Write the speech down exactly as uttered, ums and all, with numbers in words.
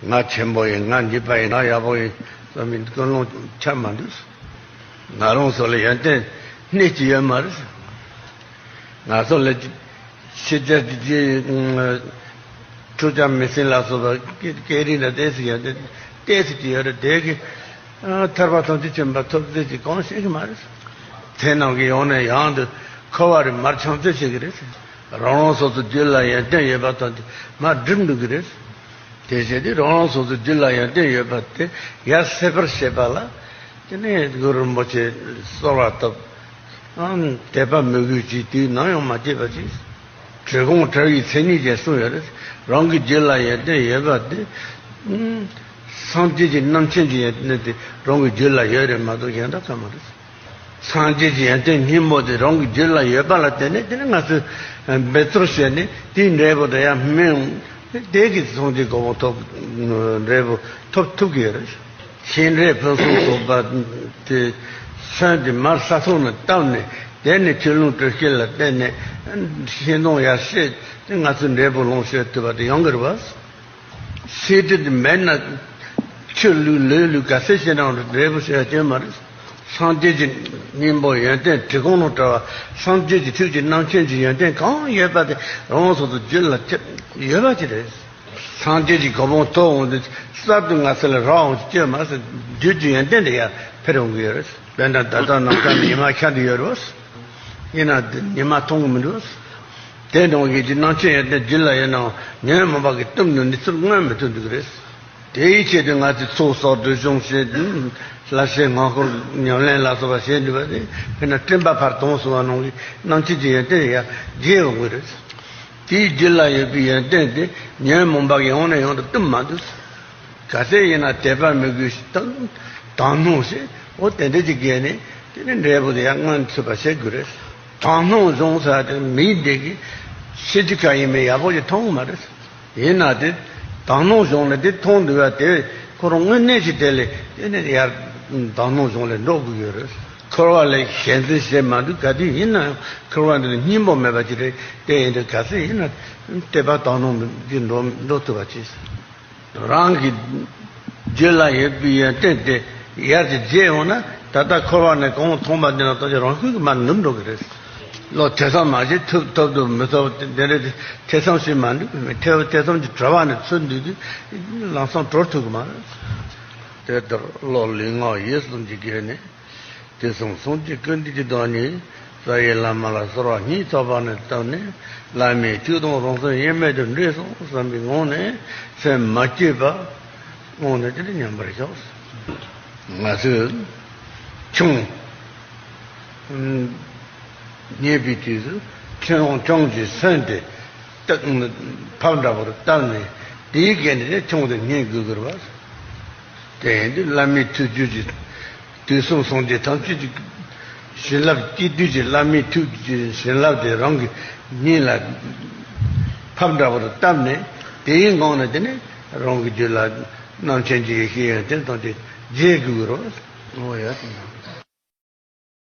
ང་ཆེན་པོ་ཡིན། ང་འཇིགས་པ་ཡིན། ང་ཡག་པོ་ཡིན་བསམ་པའི་ཀུན་སློང་ཆགས་མ་འདུག་ང་རང་ཚོ་ལ་ཡོན་ཏན་སྣེ་གཅིག་ཡོད་མ་རེད། ང་ཚོ་ལ་ཕྱི་རྒྱལ་གྱི་ཁྲུ་ཅང་མི་སྲིན་ལ་སོགས་པ་སྐད་རིགས་ལ་ཏོག་ཙམ་ཡོན་ཏན་ཏོག་ཙམ་ཅིག་ཡོད་རེད། དེ་གི་ཐར་པ་ཐམས་ཅད་མཁྱེན་པ་ཐོབ་ཚད་ཅིག་གང་ཤེས་ཀྱི་མ་རེད། དེ་རྣམས་ཀྱི་ཡང་ནས་ཡང་དུ་འཁོར་བ་རེ་མར་མཆོང་རྩེད་བྱེད་ཀྱི་རེད། རང་རང་སོ་སོ་རྒྱུད་ལ་ཡོན་ཏན་ཡོད་པ་ཐམས་ཅད་མར་སྒྲིབ་འགྲོ་གི་རེད། དེ་བྱས་ཏེ་རང་རང་སོ་སོ་རྒྱུད་ལ་ཡོན་ཏན་ཡོད་པ་དེ་ཡར་སེལ་བར་བྱེད་པ་ལ། དེ་ནས་གུ་རུ་རིན་པོ་ཆེ་གསོལ་བ་བཏབ། ཨང་། དད་པ་མོས་གུས་ཀྱིས་དུས་ནམ་ཡང་མ་སྐྱེས་པ་ཅིག་གྲོལ་གོང་བྲལ་བའི་མཚན་ཉིད་ཅེས་གསུངས་ཡོད་རེད། རང་གི་རྒྱུད་ལ་ཡོན་ཏན་ཡོད་པ་དེ། ཨང་། སངས་རྒྱས་ཀྱི་རྣམ་མཁྱེན་གྱི་ཡོན་ཏན་དེ་རང་གི་རྒྱུད་ལ་ཡོད་རེད་མ་གཏོགས་གཞན་དག་གང་མ་རེད། སངས་རྒྱས་ཀྱི་ཡོན་ཏན་སྙིང་པོ་དེ་རང་གི་རྒྱུད་ལ་ཡོད་པ་ལ་བརྟེན་ནས། དེ་ནི་ང་ཚོས་འབད་རྩོལ་བྱས་ནས་དེའི་འབྲས་བུ་དེ་ཡང་སྨིན། དེ་གིས་སངས་རྒྱས་གོ་འཕང་ཐོབ། འབྲས་བུ་ཐོབ་ཐུབ་ཀྱི་ཡོད་རེད། ཤིང་འབྲས་ཕུན་སུམ་ཚོགས་པ་དེ་སོན་དེ་མར་ས་ཐོག་ནས་བཏབ་ནས། དེ་ནས་ཆུ་ཀླུང་དྲོད་སྐྱེད་ལ་བརྟེན་ནས་ཤིང་སྡོང་ཡར་སྐྱེས་ཏེ་ང་ཚོས་འབྲས་བུ་ལོངས་སྤྱོད་ཐུབ་པ་དེ་ཡོང་གི་རེད་བ། སེམས་ཁྲལ་དེ་མེད་ན། ཆུ་བླུགས་ལུད་བླུགས་ག་ཚད་བྱས་ན་འབྲས་བུ་ཞིག་ཡང་སྐྱེ་མ་རེད། སངས་རྒྱས་ཀྱི་སྙིང་པོ་ཡོན་ཏན་བྲིས་གོང་ནང་བྲལ་བ། སངས་རྒྱས་ཀྱི་ཐུགས་ཀྱི་རྣམ་མཁྱེན་གྱི་ཡོན་ཏན་གང་ཡོད་པ་དེ་རང་སོ་སོ་རྒྱུད་ལ་ཡོད་པ་ཅིག་རེད། སངས་རྒྱས་ཀྱི་གོ་འཕང་ཐོབ་འོང་དུས་གསར་དུ་ང་ཚོ་ལ་རག་འོང་སྐྱེ་མ་ཟད་རྒྱུད་ཀྱི་ཡོན་ཏན་དེ་ཡར་འཕེལ་འོང་གི་ཡོད་རེད། དཔེར་ན་ད་ལྟ་ནམ་མཁའ་ནས་ཉི་མ་ཤར་དུ་ཡོད་རེད། ཡིན་ན་དེ་ཉི་མ་མཐོང་གི་མི་འདུག་དེ་འདྲ་བའི་རྒྱུ་རྣམ་མཁྱེན་ཡོན་ཏན་རྒྱུད་ལ་ཡོད་ནའང་ཉོན་མོངས་པ་གིས་བཏུམས་ནས་ནུས་ཚོད་མངོན་མི་ཐུབ་འདུག་གི་རེད། དེའི་ཆེད་དུ་ང་ཚོས་ཚོགས་གསོག་སྒྲིབ་སྦྱོང་བྱེད། བསླབ་བྱའི་སྔགས་འཁོར་ཉམས་ལེན་ལ་སོགས་པ་བྱེད་འདུག་པ་དེ། དཔེར་ན་སྤྲིན་པ་ཕར་ལྡང་སོང་བ་ནང་གི་རྣམ་མཁྱེན་གྱི་ཡོན་ཏན་ཡར་རྒྱས་འོང་གི་རེད། དེའི་རྒྱུད་ལ་ཡོད་པའི་ཡོན་ཏན་དེ་ཉོན་མོངས་པ་གིས་ཡང་ནས་ཡང་དུ་བཏུམས་མ་འདུག་ག་ཚད་ཡིན་ན་དད་པ་མོས་གུས་དང་དག་སྣང་ཞེས། འོ་དེ་འདྲ་ཅིག་བརྒྱབ་ནས་དེ་ནི་འབྲས་བུ་དེ་ཡང་མངོན་ཐུབ་པ་བྱེད་དགོས་རེད། དག་སྣང་སྦྱོང་ཟེར་དེ་མིའི་འདི་གི་ཤེས་རྒྱུ་ག་ཡིན་མིན་ཡག་པོ་ཞིག་མཐོང་གི་མ་རེད། ཡིན་ན་དེ་དག་སྣང་སྦྱོང་ལ་དེ་མཐོང་འདུག་པ་དེ་ཁོ་རང་དངོས་གནས་ཀྱི་དེ་ལས་དེ་ནི་ཡར་དག་སྣང་སྦྱོང་ལ་འགྲོ་དགོས་ཡོད་རེད། འཁོར་བ་ལས་གཞན་འཛིན་བྱེད་མ་འདུག་ག་དུས་ཡིན་ན་ཡང་འཁོར་བ་འདི་ནི་སྙིང་པོ་མེད་པ་ཅིག་རེད། དེ་ཡིན་དུས་ག་ཚད་ཡིན་ན་དད་པ་དག་སྣང་གིས་འགྲོ་འགྲོ་ཐུབ་པ་བྱེད། རང་གི་རྒྱུད་ལ་ཡོད་པའི་ཡོན་ཏན་དེ་ཡར་གྱི་རྒྱས་འོང་ན། ད་ལྟ་འཁོར་བ་ནས་གང་མཐོང་པ་འདི་ན་ལྟོས་ཀྱི་རང་ཤུགས་ཀྱིས་མར་ནུབ་འགྲོ་གི་རེད། བློ་ཐེ་ཚོམ་མ་བྱེད། ཐུབ་ཐུབ་འདུག་མི་ཐུབ་དེ་འདྲ་ཐེ་ཚོམ་བྱེད་མ་འདུག་ཐེ་ཐེ་ཚོམ་གྱི་བྲལ་བ་ནས་ཚུར་འདུས་དུས་ལམ་སང་གྲོལ་ཐུབ་ཀྱི་མ་རེད། དེ་ལྟར་བློ་ལུས་ངག་ཡིད་གསུམ་གྱི་སྒོ་ནས། དུས་གསུམ་སངས་རྒྱས་ཀུན་འདུས་ཀྱི་བདག་ཉིད། རྩ་བའི་བླ་མ་ལ་གསོལ་བ་སྙིང་ཐག་པ་ནས་བཏབ་ནས། བླ་མའི་ཐུགས་དང་རང་སེམས་དབྱེར་མེད་དུ་འདྲེས་སོང་བསམ་པའི་ངང་ནས་སེམས་མ་བསྐྱོད་པ་ངང་ནས་དེ་ནས་མཉམ་པར་བཞག་ང་ཚོས་ཆང་ཉལ་བའི་དུས་སུ་ཆང་ཆང་གི་སོན་དེ་ཕབ་འདྲ་པོར་བཏབ་ནས། དེའི་སྒོ་ནས་ཆང་དེ་ཉལ་དགོས་ཀྱི་རེད་པ། དེ་ཡིན་དུས་བླ་མའི་ཐུགས་རྒྱུད་ཀྱི། དུས་གསུམ་སངས་རྒྱས་ཐམས་ཅད་ཀྱི་བྱིན་རླབས་སྐྱེ་དུས་ཀྱི་བླ་མའི་ཐུགས་ཀྱི་བྱིན་རླབས་དེ་རང་གི་སྙིང་ལ་ཕབ་འདྲ་པོར་བཏབ་ནས། དེའི་ངང་ནས་དེ་ནས་རང་གི་རྒྱུད་ལ་རྣམ་མཁྱེན་གྱི་ཡེ་ཤེས་ཡོན་ཏན་ཐམས་ཅད་རྒྱས་དགོས་ཀྱི་རེད། འོ་ཡ། དེ་ན།